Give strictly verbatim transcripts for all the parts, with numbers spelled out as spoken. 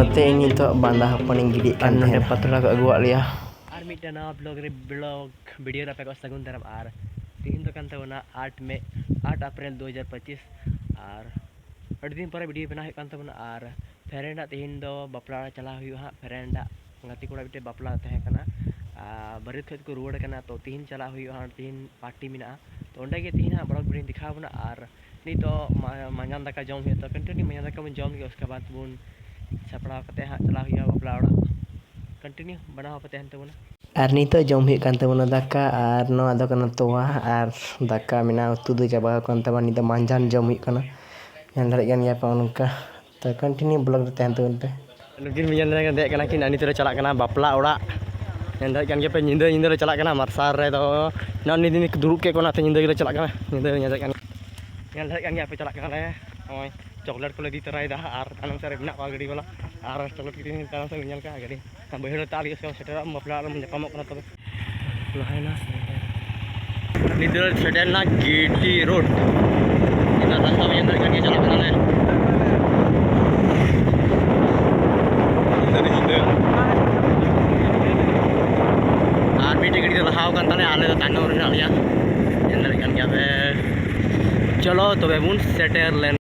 ᱱᱚᱛᱮ ᱤᱧ ᱱᱤᱛᱚᱜ ᱵᱟᱸᱫᱟ ᱦᱚᱯᱚᱱᱤᱧ ᱜᱤᱰᱤᱭᱮᱫ ᱠᱟᱱ ᱱᱚᱰᱮ ᱛᱟᱦᱮᱱᱟ᱾ ᱯᱟᱛᱲᱟ ᱠᱚ ᱟᱹᱜᱩᱣᱟᱫ ᱞᱮᱭᱟ᱾ ᱟᱨ ᱢᱤᱫᱴᱟᱝ ᱱᱟᱣᱟ ᱵᱞᱚᱜ ᱨᱮ, ᱵᱞᱚᱜ ᱵᱷᱤᱰᱤᱭᱳ ᱨᱮ ᱟᱯᱮ ᱠᱚ ᱥᱟᱹᱜᱩᱱ ᱫᱟᱨᱟᱢ᱾ ᱟᱨ ᱛᱤᱦᱤᱧ ᱫᱚ ᱠᱟᱱ ᱛᱟᱵᱚᱱᱟ ᱟᱴ ᱢᱮ, ᱟᱴ ᱮᱯᱨᱤᱞ ᱫᱩ ᱦᱟᱡᱟᱨ ᱯᱚᱸᱪᱤᱥ᱾ ᱟᱨ ᱟᱹᱰᱤ ᱫᱤᱱ ᱯᱚᱨᱮ ᱵᱷᱤᱰᱤᱭᱳ ᱵᱮᱱᱟᱣ ᱦᱩᱭᱩᱜ ᱠᱟᱱ ᱛᱟᱵᱚᱱᱟ᱾ ᱟᱨ ᱯᱷᱨᱮᱱᱰ ᱟᱜ ᱛᱤᱦᱤᱧ ᱫᱚ ᱵᱟᱯᱞᱟ ᱚᱲᱟᱜ ᱪᱟᱞᱟᱣ ᱦᱩᱭᱩᱜᱼᱟ ᱦᱟᱸᱜ᱾ ᱯᱷᱨᱮᱱᱰ ᱟᱜ ᱜᱟᱛᱮ ᱠᱚᱲᱟ ᱢᱤᱫᱴᱮᱡ ᱵᱟᱯᱞᱟ ᱛᱟᱦᱮᱸ ᱠᱟᱱᱟ᱾ ᱟᱨ ᱵᱟᱹᱨᱭᱟᱹᱛ ᱠᱷᱚᱡ ᱠᱚ ᱨᱩᱣᱟᱹᱲ ᱠᱟᱱᱟ, ᱛᱚ ᱛᱤᱦᱤᱧ ᱪᱟᱞᱟᱜ ᱦᱩᱭᱩᱜᱼᱟ ᱦᱟᱸᱜ, ᱛᱤᱦᱤᱧ ᱯᱟᱨᱴᱤ ᱢᱮᱱᱟᱜᱼᱟ᱾ ᱛᱚ ᱚᱸᱰᱮ ᱜᱮ ᱛᱤᱦᱤᱧ ᱦᱟᱸᱜ ᱵᱞᱚᱜ ᱵᱷᱤᱰᱤᱭᱳᱧ ᱫᱮᱠᱷᱟᱣ ᱵᱚᱱᱟ᱾ ᱟᱨ ᱱᱤᱛᱚᱜ ᱢᱟ-, ᱢᱟᱸᱡᱟᱱ ᱫᱟᱠᱟ ᱡᱚᱢ ᱦᱩᱭᱩᱜᱼᱟ, ᱛᱚ ᱠᱚᱱᱴᱤᱱᱤᱭᱩ ᱢᱟᱸᱡᱟᱱ ᱫᱟᱠᱟ ᱵᱚᱱ ᱡᱚᱢ ᱜᱮᱭᱟ, ᱩᱥᱠᱮ ᱵᱟᱫ ᱵᱚᱱ ᱥᱟᱯᱲᱟᱣ ᱠᱟᱛᱮ ᱦᱟᱸᱜ ᱪᱟᱞᱟᱣ ᱦᱩᱭᱩᱜᱼᱟ ᱵᱟᱯᱞᱟ ᱚᱲᱟᱜ᱾ ᱠᱚᱱᱴᱤᱱᱤᱭᱩ ᱵᱮᱱᱟᱣ ᱯᱮ ᱛᱟᱦᱮᱱ ᱛᱟᱵᱚᱱᱟ᱾ ᱟᱨ ᱱᱤᱛᱚᱜ ᱡᱚᱢ ᱦᱩᱭᱩᱜ ᱠᱟᱱ ᱛᱟᱵᱚᱱᱟ ᱫᱟᱠᱟ, ᱟᱨ ᱱᱚᱣᱟ ᱫᱚ ᱠᱟᱱᱟ ᱛᱚᱣᱟ, ᱟᱨ ᱫᱟᱠᱟ ᱢᱮᱱᱟᱜᱼᱟ, ᱩᱛᱩ ᱫᱚ ᱪᱟᱵᱟ ᱟᱠᱟᱱ ᱛᱟᱵᱚᱱᱟ᱾ ᱱᱤᱛᱚᱜ ᱢᱟᱸᱡᱟᱱ ᱡᱚᱢ ᱦᱩᱭᱩᱜ ᱠᱟᱱᱟ, ᱧᱮᱞ ᱫᱟᱲᱮᱭᱟᱜ ᱠᱟᱱ ᱜᱮᱭᱟ ᱯᱮ ᱱᱚᱝᱠᱟ᱾ ᱛᱚ ᱠᱚᱱᱴᱤᱱᱤᱭᱩ ᱵᱞᱚᱜ ᱨᱮ ᱛᱟᱦᱮᱱ ᱛᱟᱵᱚᱱ ᱯᱮ᱾ ᱱᱩᱠᱤᱱ ᱢᱤᱧᱟᱝ ᱫᱚ ᱫᱮᱡ ᱠᱟᱱᱟ ᱠᱤᱱ, ᱟᱨ ᱱᱤᱛᱚᱜ ᱞᱮ ᱪᱟᱞᱟᱜ ᱠᱟᱱᱟ ᱵᱟᱯᱞᱟ ᱚᱲᱟᱜ᱾ ᱧᱮᱞ ᱫᱟᱲᱮᱭᱟᱜ ᱠᱟᱱ ᱜᱮᱭᱟ ᱯᱮ, ᱧᱤᱫᱟᱹ, ᱧᱤᱫᱟᱹ ᱞᱮ ᱪᱟᱞᱟᱜ ᱠᱟᱱᱟ ᱢᱟᱨᱥᱟᱞ ᱨᱮᱫᱚ᱾ ᱱᱚᱜᱼᱚᱭ ᱱᱤᱛ ᱫᱤᱱ ᱠᱚ ᱫᱩᱲᱩᱵ ᱠᱮᱫ ᱠᱚ, ᱚᱱᱟᱛᱮ ᱧᱤᱫᱟᱹ ᱜᱮᱞᱮ ᱪᱟᱞᱟᱜ ᱠᱟᱱᱟ, ᱧᱤᱫᱟᱹ ᱧᱮᱞ ᱫᱟᱲᱮᱭᱟᱜ ᱠᱟᱱ, ᱧᱮᱞ ᱫᱟᱲᱮᱭᱟᱜ ᱠᱟᱱ ᱜᱮᱭᱟ ᱯᱮ, ᱪᱟᱞᱟᱜ ᱠᱟᱱᱟᱞᱮ᱾ ᱱᱚᱜᱼᱚᱭ ᱪᱚᱠᱞᱮᱴ ᱠᱚᱞᱮ ᱤᱫᱤ ᱛᱚᱨᱟᱭᱮᱫᱟ, ᱟᱨ ᱛᱟᱭᱱᱚᱢ ᱥᱮᱫ ᱨᱮ ᱢᱮᱱᱟᱜ ᱠᱚᱣᱟ ᱜᱟᱹᱰᱤ ᱵᱟᱞᱟ, ᱟᱨ ᱪᱚᱠᱞᱮᱴ ᱠᱤᱨᱤᱧ ᱛᱟᱭᱱᱚᱢ ᱥᱮᱫ ᱧᱮᱞ ᱠᱟᱜᱼᱟ ᱜᱟᱹᱰᱤ᱾ ᱵᱟᱹᱭᱦᱟᱹᱲ ᱨᱮ ᱛᱟᱲ ᱦᱩᱭᱩᱜᱼᱟ, ᱥᱮᱴᱮᱨᱚᱜᱼᱟ, ᱵᱟᱯᱞᱟ ᱚᱲᱟᱜ ᱨᱮᱵᱚᱱ ᱧᱟᱯᱟᱢᱚᱜ ᱠᱟᱱᱟ ᱛᱚᱵᱮ᱾ ᱱᱤᱛ ᱫᱚ ᱥᱮᱴᱮᱨᱱᱟ ᱜᱤᱴᱤ ᱨᱳᱰ᱾ ᱱᱤᱛᱚᱜ ᱨᱟᱥᱛᱟ ᱵᱚᱱ ᱧᱮᱞ ᱫᱟᱲᱮᱭᱟᱜ ᱠᱟᱱ ᱜᱮᱭᱟ, ᱪᱟᱞᱟᱜ ᱠᱟᱱᱟᱞᱮ᱾ ᱧᱤᱫᱟᱹ ᱨᱮ ᱧᱤᱫᱟᱹ᱾ ᱟᱨ ᱢᱤᱫᱴᱮᱡ ᱜᱟᱹᱰᱤ ᱫᱚ ᱞᱟᱦᱟᱣ ᱠᱟᱱ ᱛᱟᱞᱮᱭᱟ, ᱟᱞᱮ ᱫᱚ ᱛᱟᱭᱱᱚᱢ ᱨᱮ ᱢᱮᱱᱟᱜ ᱞᱮᱭᱟ᱾ ᱧᱮᱞ ᱫᱟᱲᱮᱭᱟᱜ ᱠᱟᱱ ᱜᱮᱭᱟ ᱯᱮ᱾ ᱪᱚᱞᱚ ᱛᱚᱵᱮ ᱵᱚᱱ ᱥᱮᱴᱮᱨ ᱞᱮᱱ᱾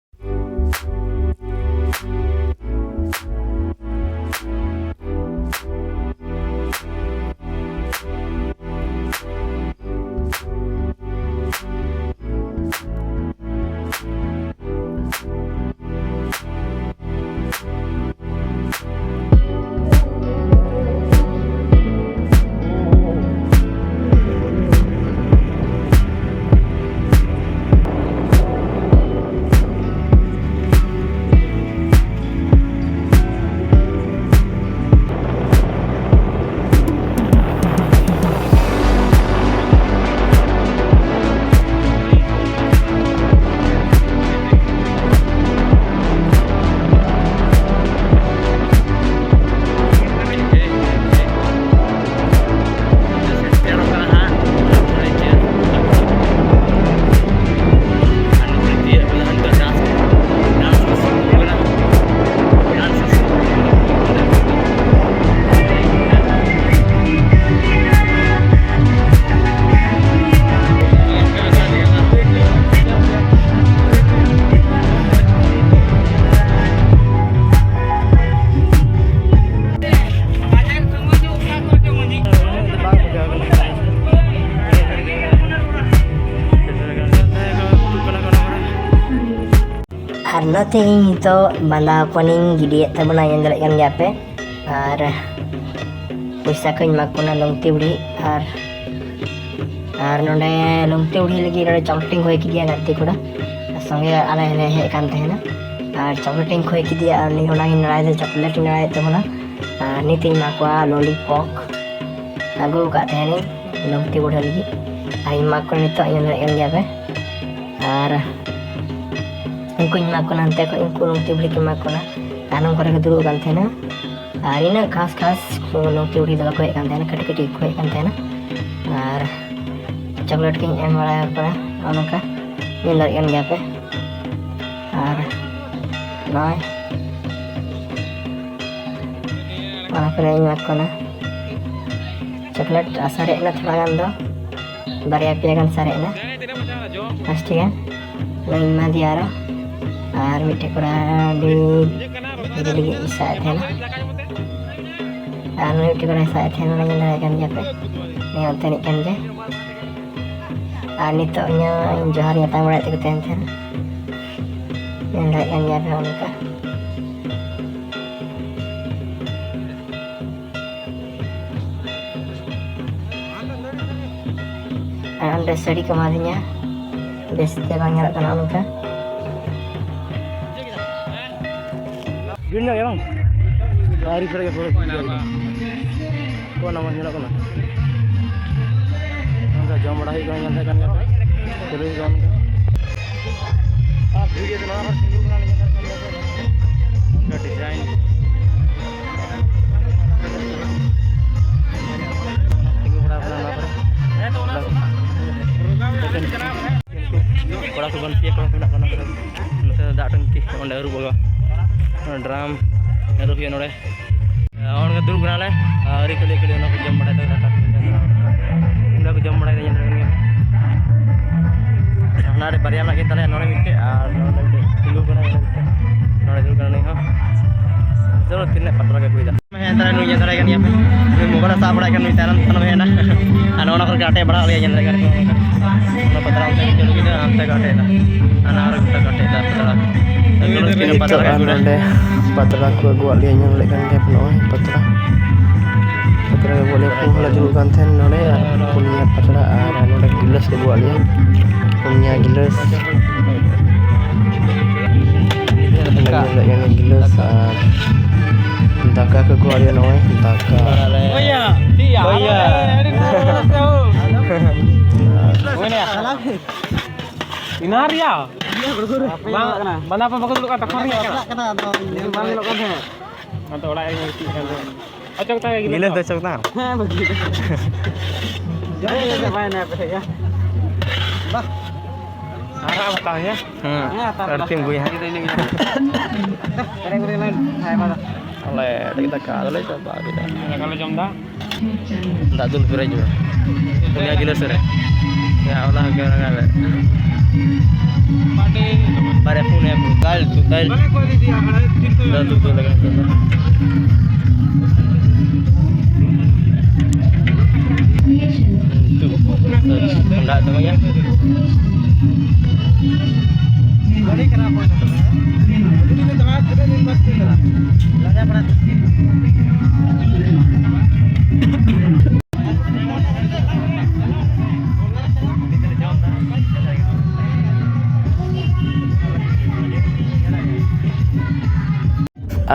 ᱚᱱᱟᱛᱮ ᱤᱧ ᱱᱤᱛᱚᱜ ᱵᱟᱸᱫᱟ ᱦᱚᱯᱚᱱᱤᱧ ᱜᱤᱰᱤᱭᱮᱫ ᱛᱟᱵᱚᱱᱟ, ᱧᱮᱞ ᱫᱟᱲᱮᱭᱟᱜ ᱠᱟᱱ ᱜᱮᱭᱟ ᱯᱮ᱾ ᱟᱨ ᱯᱚᱭᱥᱟ ᱠᱚᱧ ᱮᱢᱟ ᱠᱚ ᱠᱟᱱᱟ ᱞᱩᱝᱛᱤ ᱵᱩᱲᱦᱤ᱾ ᱟᱨ, ᱟᱨ ᱱᱚᱰᱮ ᱞᱩᱝᱛᱤ ᱵᱩᱲᱦᱤ ᱞᱟᱹᱜᱤᱫ ᱱᱚᱰᱮ ᱪᱚᱠᱞᱮᱴ ᱤᱧ ᱠᱷᱚᱭ ᱠᱮᱫᱮᱭᱟ ᱜᱟᱛᱮ ᱠᱚᱲᱟ, ᱥᱚᱸᱜᱮ ᱟᱞᱮ ᱞᱮ ᱦᱮᱡ ᱟᱠᱟᱱ ᱛᱟᱦᱮᱱᱟ᱾ ᱟᱨ ᱪᱚᱠᱞᱮᱴ ᱤᱧ ᱠᱷᱚᱭ ᱠᱮᱫᱮᱭᱟ, ᱟᱨ ᱩᱱᱤ ᱚᱱᱟᱜᱤᱧ ᱞᱟᱲᱟᱭᱮᱫᱟ, ᱪᱚᱠᱞᱮᱴ ᱤᱧ ᱞᱟᱲᱟᱭᱮᱫ ᱛᱟᱵᱚᱱᱟ᱾ ᱟᱨ ᱱᱤᱛ ᱤᱧ ᱮᱢᱟ ᱠᱚᱣᱟ ᱞᱚᱞᱤᱯᱚᱯ, ᱟᱹᱜᱩ ᱟᱠᱟᱫ ᱛᱟᱦᱮᱱᱤᱧ ᱞᱩᱝᱛᱤ ᱵᱩᱲᱦᱤ ᱞᱟᱹᱜᱤᱫ᱾ ᱟᱨ ᱤᱧ ᱮᱢᱟ ᱠᱚ ᱠᱟᱱᱟ ᱱᱤᱛᱚᱜ, ᱧᱮᱞ ᱫᱟᱲᱮᱭᱟᱜ ᱠᱟᱱ ᱜᱮᱭᱟ ᱯᱮ᱾ ᱟᱨ ᱩᱱᱠᱩᱧ ᱮᱢᱟ ᱠᱚ ᱠᱟᱱᱟ ᱱᱚᱛᱮ ᱠᱷᱚᱱ, ᱩᱱᱠᱩ ᱞᱩᱝᱛᱤ ᱵᱩᱲᱦᱤ ᱠᱚ ᱮᱢᱟ ᱠᱚ ᱠᱟᱱᱟ᱾ ᱛᱟᱭᱱᱚᱢ ᱠᱚᱨᱮ ᱠᱚ ᱫᱩᱲᱩᱵ ᱟᱠᱟᱱ ᱛᱟᱦᱮᱱᱟ᱾ ᱟᱨ ᱤᱱᱟᱹᱜ ᱠᱷᱟᱥ ᱠᱷᱟᱥ ᱠᱚ ᱞᱩᱝᱛᱤ ᱵᱩᱲᱦᱤ ᱫᱚ ᱵᱟᱠᱚ ᱦᱮᱡ ᱠᱟᱱ ᱛᱟᱦᱮᱱᱟ, ᱠᱟᱹᱴᱤᱡ ᱠᱟᱹᱴᱤᱡ ᱠᱚ ᱦᱮᱡ ᱠᱟᱱ ᱛᱟᱦᱮᱱᱟ᱾ ᱟᱨ ᱪᱚᱠᱞᱮᱴ ᱠᱚᱧ ᱮᱢ ᱵᱟᱲᱟ ᱟᱠᱚ ᱠᱟᱱᱟ, ᱱᱚᱜᱼᱚ ᱱᱚᱝᱠᱟ ᱧᱮᱞ ᱫᱟᱲᱮᱭᱟᱜ ᱠᱟᱱ ᱜᱮᱭᱟ ᱯᱮ᱾ ᱟᱨ ᱱᱚᱜᱼᱚᱭ ᱚᱱᱟ ᱠᱚᱨᱮ ᱤᱧ ᱮᱢᱟ ᱠᱚ ᱠᱟᱱᱟ᱾ ᱪᱚᱠᱞᱮᱴ ᱥᱟᱨᱮᱡ ᱮᱱᱟ ᱛᱷᱚᱲᱟ ᱜᱟᱱ ᱫᱚ, ᱵᱟᱨᱭᱟ ᱯᱮᱭᱟ ᱜᱟᱱ ᱥᱟᱨᱮᱡ ᱮᱱᱟ, ᱯᱟᱸᱪᱴᱤ ᱜᱟᱱ᱾ ᱱᱚᱣᱟᱧ ᱮᱢᱟ ᱫᱮᱭᱟ ᱟᱨᱚ, ᱟᱨ ᱢᱤᱫᱴᱮᱡ ᱠᱚᱲᱟ ᱟᱹᱰᱤ ᱫᱮᱨᱤ ᱞᱟᱹᱜᱤᱫ ᱤᱧ ᱥᱟᱵ ᱮᱫ ᱛᱟᱦᱮᱱᱟ, ᱟᱨ ᱢᱤᱫᱴᱮᱡ ᱠᱚᱲᱟᱭ ᱥᱟᱵ ᱮᱫ ᱛᱟᱦᱮᱱᱟ, ᱚᱱᱟ ᱧᱮᱞ ᱫᱟᱲᱮᱭᱟᱜ ᱠᱟᱱ ᱜᱮᱭᱟ ᱯᱮ, ᱱᱤᱭᱟᱹ ᱚᱱᱛᱮ ᱨᱤᱱᱤᱡ ᱠᱟᱱ ᱜᱮᱭᱟ᱾ ᱟᱨ ᱱᱤᱛᱚᱜ ᱤᱧᱟᱹᱜ ᱡᱚᱦᱟᱨ ᱤᱧ ᱟᱛᱟᱝ ᱵᱟᱲᱟᱭᱮᱫ ᱛᱮᱠᱚ ᱛᱟᱦᱮᱱ ᱛᱟᱦᱮᱱᱟ, ᱧᱮᱞ ᱫᱟᱲᱮᱭᱟᱜ ᱠᱟᱱ ᱜᱮᱭᱟ ᱯᱮ ᱚᱱᱠᱟ᱾ ᱟᱨ ᱚᱸᱰᱮ ᱥᱟᱹᱲᱤ ᱠᱚ ᱮᱢᱟᱫᱤᱧᱟ, ᱵᱮᱥ ᱛᱮ ᱵᱟᱝ ᱧᱮᱞᱚᱜ ᱠᱟᱱᱟ ᱚᱱᱠᱟ᱾ ᱜᱤᱲ ᱧᱚᱜ ᱜᱮ ᱵᱟᱝ? ᱟᱹᱣᱨᱤ ᱯᱮᱨᱮᱡ ᱜᱮ ᱯᱩᱨᱟᱹ ᱜᱤᱲ ᱧᱚᱜ ᱜᱮ᱾ ᱠᱚ ᱚᱱᱟ ᱢᱟ ᱧᱮᱞᱚᱜ ᱠᱟᱱᱟ᱾ ᱚᱱᱠᱟ ᱡᱚᱢ ᱵᱟᱲᱟ ᱦᱩᱭᱩᱜ ᱠᱟᱱᱟ, ᱧᱮᱞ ᱫᱟᱲᱮᱭᱟᱜ ᱠᱟᱱ ᱜᱮᱭᱟ ᱯᱮ᱾ ᱪᱟᱹᱞᱩ ᱦᱩᱭᱩᱜ ᱠᱟᱱᱟ ᱚᱱᱠᱟ᱾ ᱟᱨ ᱵᱷᱤᱲ ᱜᱮ ᱱᱚᱣᱟ ᱦᱚᱸ ᱛᱤᱸᱜᱩ ᱠᱟᱱᱟ, ᱧᱮᱞ ᱫᱟᱲᱮᱭᱟᱜ ᱠᱟᱱ ᱜᱮᱭᱟ ᱯᱮ᱾ ᱚᱱᱠᱟ design᱾ ᱛᱤᱸᱜᱩ ᱵᱟᱲᱟ ᱟᱠᱟᱱᱟ ᱱᱚᱣᱟ ᱠᱚᱨᱮ᱾ ᱠᱚᱲᱟ ᱠᱚ ᱵᱟᱹᱲᱛᱤᱭᱟ, ᱠᱚᱲᱟ ᱠᱚ ᱢᱮᱱᱟᱜ ᱠᱚᱣᱟ ᱱᱚᱣᱟ ᱠᱚᱨᱮ᱾ ᱱᱚᱛᱮ ᱫᱚ ᱫᱟᱜ ᱴᱮᱝᱠᱤ, ᱚᱸᱰᱮ ᱟᱹᱨᱩᱵᱚᱜᱼᱟ᱾ ᱰᱨᱟᱢ ᱟᱹᱨᱩᱵ ᱦᱩᱭᱩᱜᱼᱟ ᱱᱚᱰᱮ᱾ ᱦᱚᱲ ᱠᱚ ᱫᱩᱲᱩᱵ ᱠᱟᱱᱟᱞᱮ, ᱟᱹᱣᱨᱤ ᱠᱷᱟᱹᱞᱤ ᱠᱷᱟᱹᱞᱤ ᱚᱱᱟ ᱠᱚ ᱡᱚᱢ ᱵᱟᱲᱟᱭ ᱫᱟ, ᱫᱟᱠᱟ ᱠᱚ ᱡᱚᱢ ᱵᱟᱲᱟᱭ ᱫᱟ᱾ ᱚᱸᱰᱮ ᱠᱚ ᱡᱚᱢ ᱵᱟᱲᱟᱭ ᱫᱟ, ᱧᱮᱞ ᱫᱟᱲᱮᱭᱟᱜ ᱠᱟᱱ ᱜᱮᱭᱟ᱾ ᱦᱟᱱᱟ ᱨᱮ ᱵᱟᱨᱭᱟ ᱢᱮᱱᱟᱜ ᱠᱤᱱ ᱛᱟᱞᱮᱭᱟ, ᱱᱚᱰᱮ ᱢᱤᱫᱴᱮᱡ ᱟᱨ ᱱᱚᱰᱮ ᱢᱤᱫᱴᱮᱡ ᱛᱤᱸᱜᱩ ᱠᱟᱱᱟ, ᱱᱚᱰᱮ ᱢᱤᱫᱴᱮᱡ᱾ ᱱᱚᱰᱮ ᱫᱩᱲᱩᱵ ᱠᱟᱱᱟ ᱱᱩᱭ ᱦᱚᱸ᱾ ᱪᱚᱞᱚ, ᱛᱤᱱᱟᱹᱜ ᱯᱟᱛᱞᱟ ᱜᱮ ᱦᱩᱭ ᱫᱟ᱾ ᱦᱮᱸ, ᱛᱟᱦᱞᱮ ᱱᱩᱭ ᱧᱮᱞ ᱫᱟᱲᱮᱭᱟᱭ ᱠᱟᱱ ᱜᱮᱭᱟ ᱯᱮ, ᱱᱩᱭ ᱢᱳᱵᱟᱭᱤᱞ ᱮ ᱥᱟᱵ ᱵᱟᱲᱟᱭ ᱠᱟᱱ, ᱱᱩᱭ ᱛᱟᱭᱱᱚᱢ ᱛᱟᱭᱱᱚᱢ ᱦᱮᱡ ᱮᱱᱟ᱾ ᱟᱨ ᱱᱚᱜᱼᱚ ᱱᱚᱣᱟ ᱠᱚᱨᱮ ᱜᱮ ᱟᱴᱮᱫ ᱵᱟᱲᱟ ᱞᱮᱭᱟ, ᱧᱮᱞ ᱫᱟᱲᱮᱭᱟᱜ ᱠᱟᱱᱟ ᱯᱮ᱾ ᱚᱱᱟ ᱯᱟᱛᱞᱟ ᱚᱱᱛᱮ ᱪᱟᱹᱞᱩ ᱠᱮᱫᱟ, ᱦᱟᱱᱛᱮ ᱠᱚ ᱟᱴᱮᱫ ᱫᱟ, ᱦᱟᱱᱟ ᱟᱨ ᱜᱚᱴᱟ ᱠᱚ ᱟᱴᱮᱫ ᱫᱟ ᱯᱟᱛᱞᱟ᱾ ᱱᱤᱛᱚᱜ ᱟᱨ ᱱᱚᱰᱮ ᱯᱟᱛᱲᱟ ᱠᱚ ᱟᱹᱜᱩᱣᱟᱫ ᱞᱮᱭᱟ, ᱧᱮᱞ ᱞᱮᱫ ᱠᱟᱱ ᱜᱮᱭᱟ ᱯᱮ, ᱱᱚᱜᱼᱚᱭ ᱯᱟᱛᱲᱟ᱾ ᱯᱟᱛᱲᱟ ᱠᱚ ᱟᱹᱜᱩᱣᱟᱫ ᱞᱮᱭᱟ, ᱯᱩᱱ ᱦᱚᱲ ᱞᱮ ᱫᱩᱲᱩᱵ ᱠᱟᱱ ᱛᱟᱦᱮᱸᱱ ᱱᱚᱰᱮ, ᱟᱨ ᱯᱩᱱᱭᱟ ᱯᱟᱛᱲᱟ, ᱟᱨ ᱱᱚᱰᱮ ᱜᱤᱞᱟᱹᱥ ᱠᱚ ᱟᱹᱜᱩᱣᱟᱫ ᱞᱮᱭᱟ, ᱯᱩᱱᱭᱟ ᱜᱤᱞᱟᱹᱥ᱾ ᱧᱮᱞ ᱞᱮᱫ ᱠᱟᱱ ᱜᱮᱭᱟ ᱜᱤᱞᱟᱹᱥ, ᱟᱨ ᱫᱟᱠᱟ ᱠᱚ ᱟᱹᱜᱩᱣᱟᱫ ᱞᱮᱭᱟ, ᱱᱚᱜᱼᱚᱭ ᱫᱟᱠᱟ᱾ ᱤᱱᱟ ᱨᱮᱭᱟ᱾ ᱵᱟᱝ, ᱵᱟᱱᱟ ᱯᱮ ᱵᱟᱠᱚ ᱫᱩᱲᱩᱵ ᱠᱟᱱ ᱛᱟᱠᱚ ᱨᱮᱭᱟᱜ ᱠᱟᱱᱟ᱾ ᱵᱟᱝ ᱧᱮᱞᱚᱜ ᱠᱟᱱ ᱛᱟᱦᱮᱸᱫ᱾ ᱟᱫᱚ ᱚᱲᱟᱜ ᱨᱮ ᱜᱤᱛᱤᱡ ᱠᱟᱱ ᱛᱟᱦᱮᱸᱫ᱾ ᱚᱪᱚᱜ ᱛᱟᱦᱮᱸᱫ ᱜᱤᱞᱟᱹᱥ ᱫᱚ ᱚᱪᱚᱜ ᱛᱟᱦᱮᱸᱫ᱾ ᱦᱮᱸ, ᱵᱟᱹᱜᱤ᱾ ᱡᱚᱢ ᱠᱟᱛᱮ ᱪᱟᱵᱟᱭᱮᱱᱟ ᱯᱮ ᱭᱟ᱾ ᱵᱟᱦ᱾ ᱟᱨᱟᱜ ᱵᱟᱛᱟᱣ ᱭᱟ᱾ ᱦᱮᱸ, ᱦᱮᱸ, ᱦᱟᱛᱟᱣ ᱟᱹᱰᱤ ᱛᱤᱧ ᱟᱹᱜᱩᱭᱟ ᱦᱟᱸᱜ᱾ ᱯᱮᱲᱟ ᱠᱚ ᱞᱟᱹᱭ ᱵᱟᱲᱟ᱾ ᱟᱞᱮ ᱟᱹᱰᱤ ᱫᱟᱠᱟ ᱟᱫᱚᱞᱮ ᱪᱟᱵᱟ ᱠᱮᱫᱟ᱾ ᱫᱟᱠᱟ ᱞᱮ ᱡᱚᱢ ᱮᱫᱟ᱾ ᱫᱟᱜ ᱫᱩᱞ ᱯᱮᱨᱮᱡ ᱢᱮ᱾ ᱯᱩᱱᱭᱟ ᱜᱤᱞᱟᱹᱥ ᱨᱮ᱾ ᱭᱟ, ᱚᱱᱟ ᱜᱮ, ᱚᱱᱟ ᱜᱮ᱾ ᱵᱟᱨᱭᱟ ᱯᱩᱱᱭᱟ ᱜᱟᱞ ᱛᱩ ᱜᱟᱞ᱾ ᱫᱟᱜ ᱫᱩᱞ ᱫᱩᱞ ᱞᱟᱜᱟ ᱱᱤᱛᱚᱜ ᱫᱚ᱾ ᱛᱩ᱾ ᱫᱟᱜ ᱫᱚ ᱵᱟᱝ ᱭᱟ᱾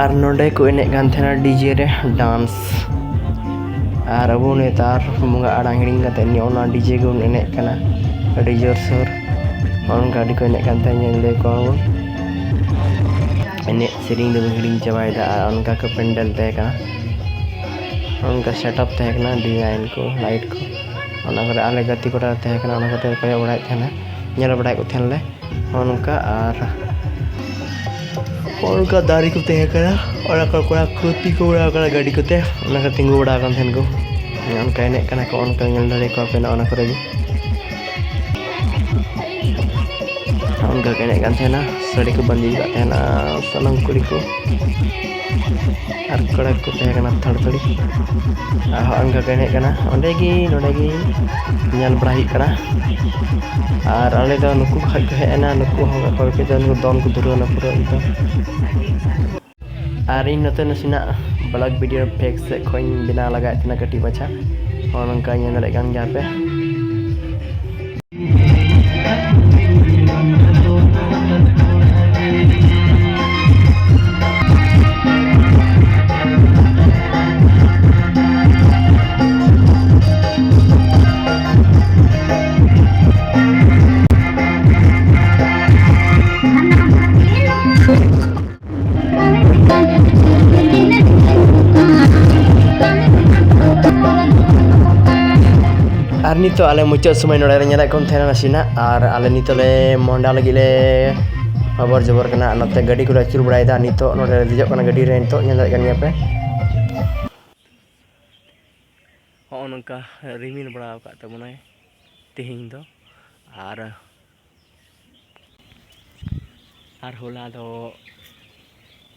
ᱟᱨ ᱱᱚᱰᱮ ᱠᱚ ᱮᱱᱮᱡ ᱠᱟᱱ ᱛᱟᱦᱮᱱᱟ ᱰᱤᱡᱮ ᱨᱮ ᱰᱟᱱᱥ᱾ ᱟᱨ ᱟᱵᱚ ᱱᱮᱛᱟᱨ ᱵᱚᱸᱜᱟ ᱟᱲᱟᱝ ᱦᱤᱲᱤᱧ ᱠᱟᱛᱮ ᱱᱤᱭᱟᱹ ᱚᱱᱟ ᱰᱤᱡᱮ ᱜᱮᱵᱚᱱ ᱮᱱᱮᱡ ᱠᱟᱱᱟ ᱟᱹᱰᱤ ᱡᱳᱨᱥᱳᱨ᱾ ᱚᱱᱠᱟ ᱟᱹᱰᱤ ᱠᱚ ᱮᱱᱮᱡ ᱠᱟᱱ ᱛᱟᱦᱮᱸᱫ, ᱧᱮᱞ ᱞᱮᱫ ᱠᱚᱣᱟ ᱵᱚᱱ᱾ ᱮᱱᱮᱡ ᱥᱮᱨᱮᱧ ᱫᱚᱵᱚᱱ ᱦᱤᱲᱤᱧ ᱪᱟᱵᱟᱭᱮᱫᱟ᱾ ᱟᱨ ᱚᱱᱠᱟ ᱠᱚ ᱯᱮᱱᱰᱮᱞ ᱛᱟᱦᱮᱸ ᱠᱟᱱᱟ, ᱚᱱᱠᱟ ᱥᱮᱴᱟᱯ ᱛᱟᱦᱮᱸ ᱠᱟᱱᱟ, ᱰᱤᱡᱟᱭᱤᱱ ᱠᱚ, ᱞᱟᱭᱤᱴ ᱠᱚ᱾ ᱚᱱᱟ ᱠᱚᱨᱮ ᱟᱞᱮ ᱜᱟᱛᱮ ᱠᱚᱲᱟ ᱛᱟᱦᱮᱸ ᱠᱟᱱᱟ, ᱚᱱᱟ ᱠᱚᱨᱮ ᱠᱚᱭᱚᱜ ᱵᱟᱲᱟᱭᱮᱫ ᱛᱟᱦᱮᱱᱟ, ᱧᱮᱞ ᱵᱟᱲᱟᱭᱮᱫ ᱠᱚ ᱛᱟᱦᱮᱱ ᱞᱮ᱾ ᱱᱚᱜᱼᱚ ᱱᱚᱝᱠᱟ᱾ ᱟᱨ ᱱᱚᱜᱼᱚ ᱱᱚᱝᱠᱟ ᱫᱟᱨᱮ ᱠᱚ ᱛᱟᱦᱮᱸ ᱠᱟᱱᱟ, ᱚᱱᱟ ᱠᱚᱨᱮ ᱠᱚᱲᱟ ᱠᱚ ᱛᱤᱸᱜᱩ ᱵᱟᱲᱟ ᱟᱠᱟᱱᱟ ᱜᱟᱹᱰᱤ ᱠᱚᱛᱮ, ᱚᱱᱟ ᱠᱚᱨᱮ ᱛᱤᱸᱜᱩ ᱵᱟᱲᱟ ᱟᱠᱟᱱ ᱛᱟᱦᱮᱱ ᱠᱚ᱾ ᱚᱱᱠᱟ ᱮᱱᱮᱡ ᱠᱟᱱᱟ ᱠᱚ, ᱚᱱᱠᱟ ᱧᱮᱞ ᱫᱟᱲᱮ ᱠᱚᱣᱟ ᱯᱮ ᱱᱚᱜᱼᱚ ᱱᱟ ᱠᱚᱨᱮ ᱜᱮ᱾ ᱱᱚᱜᱼᱚ ᱠᱚ ᱮᱱᱮᱡ ᱠᱟᱱ ᱛᱟᱦᱮᱱᱟ, ᱥᱟᱹᱲᱤ ᱠᱚ ᱵᱟᱸᱫᱮ ᱟᱠᱟᱫ ᱛᱟᱦᱮᱱᱟ ᱥᱟᱱᱟᱢ ᱠᱩᱲᱤ ᱠᱚ, ᱟᱨ ᱠᱚᱲᱟ ᱠᱚ ᱛᱟᱦᱮᱸ ᱠᱟᱱᱟ ᱛᱷᱟᱲ ᱛᱷᱟᱹᱲᱤ᱾ ᱟᱨ ᱦᱚᱸ ᱚᱱᱠᱟ ᱠᱚ ᱮᱱᱮᱡ ᱠᱟᱱᱟ, ᱚᱸᱰᱮ ᱜᱮ ᱱᱚᱸᱰᱮ ᱜᱮ ᱧᱮᱞ ᱵᱟᱲᱟ ᱦᱩᱭᱩᱜ ᱠᱟᱱᱟ᱾ ᱟᱨ ᱟᱞᱮ ᱫᱚ ᱱᱩᱠᱩ ᱠᱷᱚᱡ ᱠᱚ ᱦᱮᱡ ᱮᱱᱟ, ᱱᱩᱠᱩ ᱦᱚᱸ ᱚᱠᱚᱭ ᱠᱚ ᱫᱚᱱ ᱠᱚ ᱫᱷᱩᱨᱟᱹᱣ ᱮᱱᱟ ᱯᱩᱨᱟᱹ ᱮᱠᱫᱚᱢ᱾ ᱟᱨ ᱤᱧ ᱱᱚᱛᱮ ᱱᱟᱥᱮᱱᱟᱜ ᱵᱞᱚᱜ ᱵᱷᱤᱰᱤᱭᱳ ᱯᱷᱮᱠ ᱥᱮᱫ ᱠᱷᱚᱱ ᱤᱧ ᱵᱮᱱᱟᱣ ᱞᱟᱜᱟᱭᱮᱫ ᱛᱟᱦᱮᱱᱟ ᱠᱟᱹᱴᱤᱡ ᱢᱟᱪᱷᱟ, ᱱᱚᱜᱼᱚ ᱱᱚᱝᱠᱟ ᱧᱮᱞ ᱫᱟᱲᱮᱭᱟᱜ ᱠᱟᱱ ᱜᱮᱭᱟ ᱯᱮ᱾ ᱟᱨ ᱱᱤᱛᱚᱜ ᱟᱞᱮ ᱢᱩᱪᱟᱹᱫ ᱥᱚᱢᱚᱭ ᱱᱚᱰᱮ ᱞᱮ ᱧᱮᱞᱮᱫ ᱠᱚ ᱛᱟᱦᱮᱱᱟ ᱱᱟᱥᱮᱱᱟᱜ, ᱟᱨ ᱟᱞᱮ ᱱᱤᱛᱚᱜ ᱞᱮ ᱢᱚᱦᱰᱟ ᱞᱟᱹᱜᱤᱫ ᱞᱮ ᱦᱚᱵᱚᱨ ᱡᱚᱵᱚᱨ ᱠᱟᱱᱟ᱾ ᱟᱨ ᱱᱚᱛᱮ ᱜᱟᱹᱰᱤ ᱠᱚᱞᱮ ᱟᱹᱪᱩᱨ ᱵᱟᱲᱟᱭᱮᱫᱟ, ᱱᱤᱛᱚᱜ ᱱᱚᱰᱮ ᱞᱮ ᱫᱮᱡᱚᱜ ᱠᱟᱱᱟ ᱜᱟᱹᱰᱤ ᱨᱮ, ᱱᱤᱛᱚᱜ ᱧᱮᱞ ᱫᱟᱲᱮᱭᱟᱜ ᱠᱟᱱ ᱜᱮᱭᱟ ᱯᱮ᱾ ᱦᱚᱸᱜᱼᱚ ᱱᱚᱝᱠᱟ ᱨᱤᱢᱤᱞ ᱵᱟᱲᱟ ᱟᱠᱟᱫ ᱛᱟᱵᱚᱱᱟᱭ ᱛᱮᱦᱮᱧ ᱫᱚ᱾ ᱟᱨ ᱟᱨ ᱦᱚᱞᱟ ᱫᱚ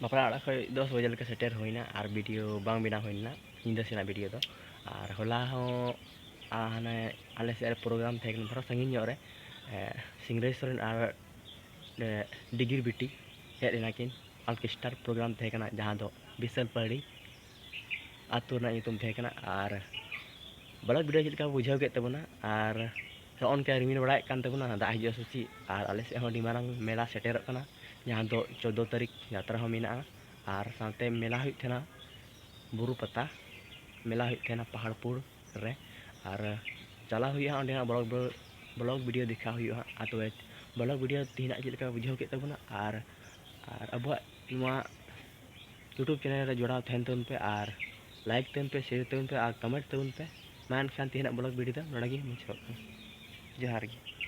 ᱵᱟᱯᱞᱟ ᱚᱲᱟᱜ ᱠᱷᱚᱱ ᱫᱚᱥ ᱵᱟᱡᱮ ᱞᱮᱠᱟ ᱥᱮᱴᱮᱨ ᱦᱩᱭᱱᱟ, ᱟᱨ ᱵᱷᱤᱰᱤᱭᱳ ᱵᱟᱝ ᱵᱮᱱᱟᱣ ᱦᱩᱭ ᱞᱮᱱᱟ ᱧᱤᱫᱟᱹ ᱥᱮᱱᱟᱜ ᱵᱷᱤᱰᱤᱭᱳ ᱫᱚ᱾ ᱟᱨ ᱦᱚᱞᱟ ᱦᱚᱸ, ᱟ, ᱦᱟᱱᱮ ᱟᱞᱮ ᱥᱮᱫ ᱨᱮ ᱯᱨᱳᱜᱨᱟᱢ ᱛᱟᱦᱮᱸ ᱠᱟᱱᱟ, ᱛᱷᱚᱲᱟ ᱥᱟᱺᱜᱤᱧ ᱧᱚᱜ ᱨᱮ, ᱮ, ᱥᱤᱝᱨᱟᱹᱭ ᱥᱚᱨᱮᱱ ᱟᱨ, ᱮ, ᱰᱤᱜᱤᱨ ᱵᱤᱴᱤ ᱦᱮᱡ ᱞᱮᱱᱟ ᱠᱤᱱ᱾ ᱚᱨᱠᱮᱥᱴᱟᱨ ᱯᱨᱳᱜᱨᱟᱢ ᱛᱟᱦᱮᱸ ᱠᱟᱱᱟ, ᱡᱟᱦᱟᱸ ᱫᱚ ᱵᱤᱥᱟᱞ ᱯᱟᱹᱲᱤ ᱟᱹᱛᱩ ᱨᱮᱱᱟᱜ ᱧᱩᱛᱩᱢ ᱛᱟᱦᱮᱸ ᱠᱟᱱᱟ᱾ ᱟᱨ ᱵᱞᱚᱜ ᱵᱷᱤᱰᱤᱭᱳ ᱪᱮᱫ ᱞᱮᱠᱟ ᱯᱮ ᱵᱩᱡᱷᱟᱹᱣ ᱠᱮᱫ ᱛᱟᱵᱚᱱᱟ? ᱟᱨ ᱱᱚᱜᱼᱚ ᱱᱚᱝᱠᱟ ᱨᱤᱢᱤᱞ ᱵᱟᱲᱟᱭᱮᱫ ᱠᱟᱱ ᱛᱟᱵᱚᱱᱟ, ᱫᱟᱜ ᱦᱤᱡᱩᱜᱼᱟ ᱥᱮ ᱪᱮᱫ? ᱟᱨ ᱟᱞᱮ ᱥᱮᱫ ᱦᱚᱸ ᱟᱹᱰᱤ ᱢᱟᱨᱟᱝ ᱢᱮᱞᱟ ᱥᱮᱴᱮᱨᱚᱜ ᱠᱟᱱᱟ, ᱡᱟᱦᱟᱸ ᱫᱚ ᱪᱳᱫᱽᱫᱳ ᱛᱟᱹᱨᱤᱠᱷ ᱡᱟᱛᱨᱟ ᱦᱚᱸ ᱢᱮᱱᱟᱜᱼᱟ᱾ ᱟᱨ ᱥᱟᱶᱛᱮ ᱢᱮᱞᱟ ᱦᱩᱭᱩᱜ ᱛᱟᱦᱮᱱᱟ ᱵᱩᱨᱩ ᱯᱟᱛᱟ, ᱢᱮᱞᱟ ᱦᱩᱭᱩᱜ ᱛᱟᱦᱮᱱᱟ ᱯᱟᱦᱟᱲᱯᱩᱨ ᱨᱮ᱾ ᱟᱨ ᱪᱟᱞᱟᱣ ᱦᱩᱭᱩᱜᱼᱟ ᱦᱟᱸᱜ, ᱚᱸᱰᱮ ᱦᱟᱸᱜ ᱵᱞᱚᱜ, ᱵᱞᱚᱜ ᱵᱷᱤᱰᱤᱭᱳ ᱫᱮᱠᱷᱟᱣ ᱦᱩᱭᱩᱜᱼᱟ ᱦᱟᱸᱜ᱾ ᱟᱨ ᱛᱚᱵᱮ ᱵᱞᱚᱜ ᱵᱷᱤᱰᱤᱭᱳ ᱛᱮᱦᱮᱧᱟᱜ ᱪᱮᱫ ᱞᱮᱠᱟ ᱵᱩᱡᱷᱟᱹᱣ ᱠᱮᱫ ᱛᱟᱵᱚᱱᱟ, ᱟᱨ, ᱟᱨ ᱟᱵᱚᱣᱟᱜ ᱱᱚᱣᱟ YouTube ᱪᱮᱱᱮᱞ ᱨᱮ ᱡᱚᱲᱟᱣ ᱛᱟᱦᱮᱱ ᱛᱟᱵᱚᱱ ᱯᱮ, ᱟᱨ ᱞᱟᱭᱤᱠ ᱛᱟᱵᱚᱱ ᱯᱮ, ᱥᱮᱭᱟᱨ ᱛᱟᱵᱚᱱ ᱯᱮ, ᱟᱨ ᱠᱚᱢᱮᱱᱴ ᱛᱟᱵᱚᱱ ᱯᱮ᱾ ᱢᱟ ᱮᱱᱠᱷᱟᱱ ᱛᱮᱦᱮᱧᱟᱜ ᱵᱞᱚᱜ ᱵᱷᱤᱰᱤᱭᱳ ᱫᱚ ᱱᱚᱰᱮ ᱜᱮ ᱢᱩᱪᱟᱹᱫᱚᱜ ᱠᱟᱱᱟ᱾ ᱡᱚᱦᱟᱨ ᱜᱮ᱾